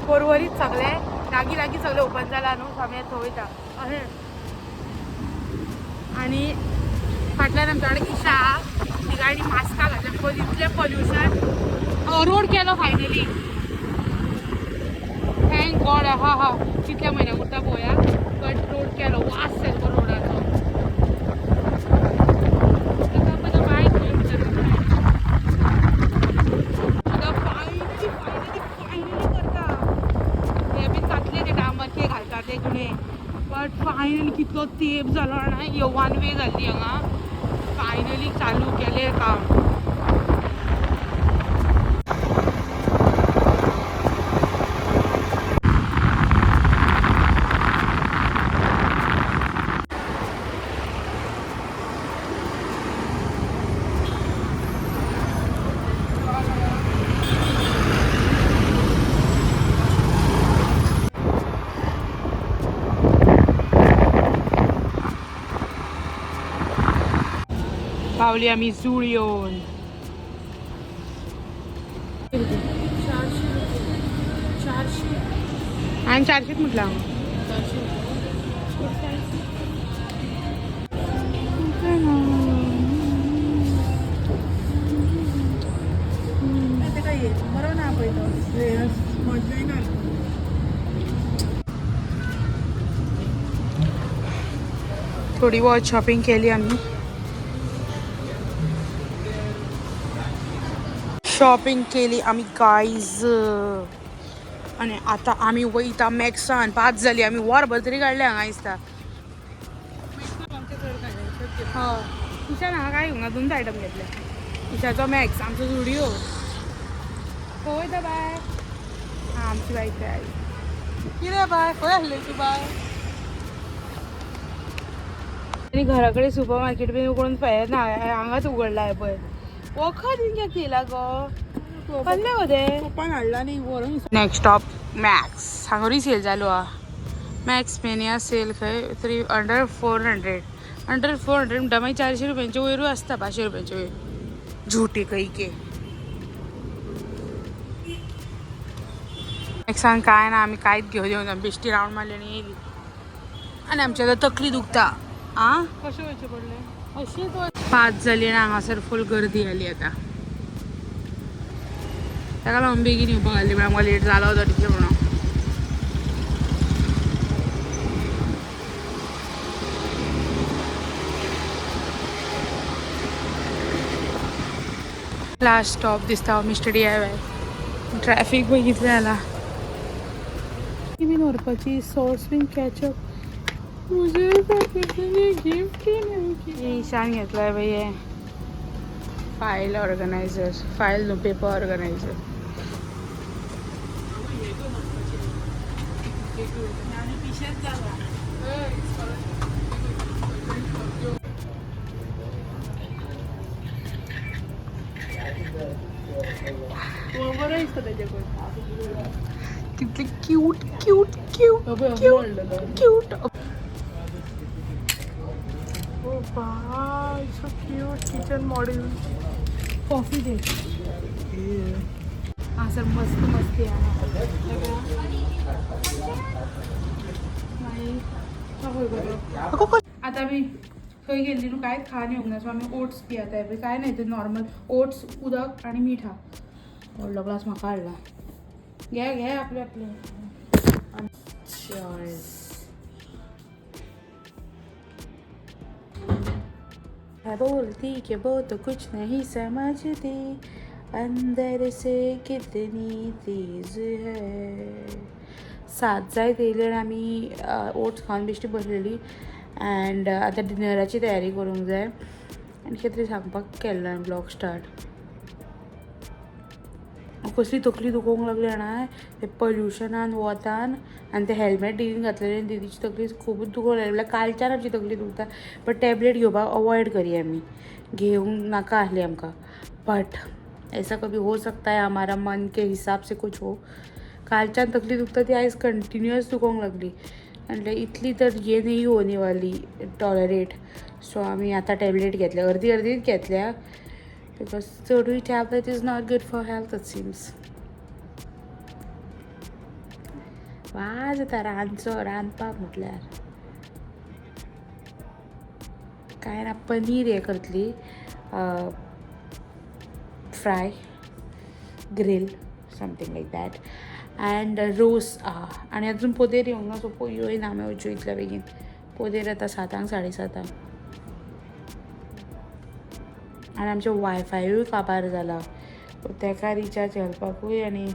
पोरवरीत सगळे लागीं लागीं सगळे ओपन जाला न्हू, सो आमी थंय वयता अशें. आनी फाटल्यान आमच्या कडेन ईशा आहा, तिका आनी मास्कां घातल्या because इतलें पोल्युशन. रोड केलो फायनली, thank God. हा हा, कितल्या म्हयन्या उरता पळोवया, बट रोड केलो. वास सारको रोडाचो. फायनली फायनली फायनली करता हे बी जातले ते डांबर कितें घालता ते गुणे. बट फायनली कितलो तेंप जालो जाणा, वन वे जाल्ली हांगा, फायनली चालू केलें काम. पावली आमी जुळयोन. 400 400. हांवें 400 म्हटलां. 400. तेका बरो ना पळय तो मज्जा येना. थोडी वॉच शॉपिंग केली आम्ही. शॉपिंग केली आम्ही गाईज आणि आता आम्ही वयता मॅक्सान. 5 जाली, आम्ही वरभर तरी काडले हांगा दिसता. हय, ईशान हांगा काय घेवंक ना, दोनच आयटम घेतले. ईशाचो मॅक्स, आमचो जुडिओ. खंय वयता बाय? हा, आमची बाय काय कितें बाय, खंय आसलें तूं बाय? आनी घरा कडेन सुपर मार्केट बीन उगडून फायदा ना, हांगाच उगडला पळय. वखद बीन कित्याक येयला गो, कसलें गो तें? पप्पान हाडला न्ही व्हरून. Next stop Max. हांगारूय सेल चालू आहा, मॅक्स मेनिया सेल खंय. 3 under 400, under 400 म्हणटा मागीर 400 रुपयांचे वयरूय आसता, 500 रुपयांचे वयर. झुटी खंय के. मॅक्सान काय ना, आमी कांयच घेवन येवना, बेश्टी रावंड मारली आनी येयली. आनी आमची आतां तकली दुखता. आ कशें वयचें पडलें? अशीच. 5 जाली आनी हांगासर फूल गर्दी जाली आतां. ताका लागून बेगीन येवपाक घाली म्हळ्यार आमकां लेट जालो तो टिचर म्हणून. लास्ट स्टॉप दिसता मिस्टर DIY. Traffic पळय कितलें जाला. बीन व्हरपाची सॉस बीन कॅचअप. गिफ्ट ईशान घेतलाय बाई हे फायल ऑर्गनायझर, फायल न्हू, पेपर ऑर्गनायझर. आनी पिशेंच जाला. बरें दिसता तेजे कडेन. कितले cute cute cute cute cute. Oh wow, so cute kitchen model. Coffee दे. हा सर, मस्त मस्त आहे. आता मी खंय गेल्ली न्हू, कांयच खावन येवंक ना, सो आमी ओट्स पियेताय. पळय काय नाही ते नॉर्मल ओट्स, उदक आनी मीठ हा. व्हडलो ग्लास म्हाका हाडला. घे घे आपले आपले. Cheers. है बोलती कि वो तो कुछ नहीं समझती, अंदर से कितनी तेज है. 7 जायत येयले आनी आमी ओट्स खावन बेश्टी बसलेली अँड आतां डिनराची तयारी करूंक जाय. आनी कितें तरी सांगपाक केल्लो हांवें ब्लॉग स्टार्ट. कसली तकली दुखोवंक लागली जाणा ते पल्युशनान, वतान आनी ते हेल्मेट दिदीन घातलेलें आनी दिदीची तकली खुबूच दुखोवंक लागली. म्हणल्यार कालच्यान आमची तकली दुखता, बट टॅबलेट घेवपाक अवॉयड करी आमी, घेवंक नाका आसली आमकां. बट ऐसा कभी हो सकता है हमारा मन के हिसाब से कुछ हो. कालच्यान तकली दुखता ती आयज कंटिन्युअस दुखोवंक लागली. म्हणल्यार इतली तर ये नहीं होने वाली टॉलरेट. सो आमी आतां टॅबलेट घेतल्या, अर्दी अर्दीच घेतल्या because चडूय tablet is not good for health it seems. वाज येता रांदचो, रांदपाक म्हटल्यार काय ना. पनीर हें करतली, fry, grill, something like that, and रोस आहा. आनी अजून पोदेर येवंक ना, सो येयना आमी वचूं इतल्या बेगीन. पोदेर येता 7 सांक, 7:30. आनी आमचें वायफायूय काबार जाला, तेका रिचार्ज घालपाकूय. आनी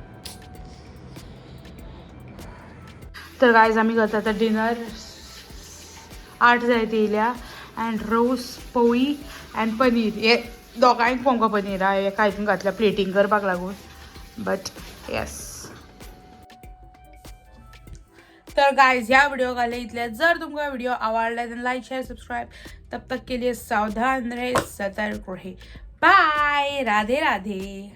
तर गायज, आमी करता आतां डिनर. 8 जायत येयल्या. अँड रोस, पोळी अँड पनीर. हे दोगांयक आमकां पनीर आहा. एका हितून घातल्या प्लेटींग करपाक लागून, बट येस. तर गाइज, ह्या व्हिडिओ घाले इतले. जर तुमका व्हिडिओ आवडला तर लाईक, शेअर, सबस्क्राईब. तब तक के लिए सावधान रहे, सतर्क रहे. बाय, राधे राधे.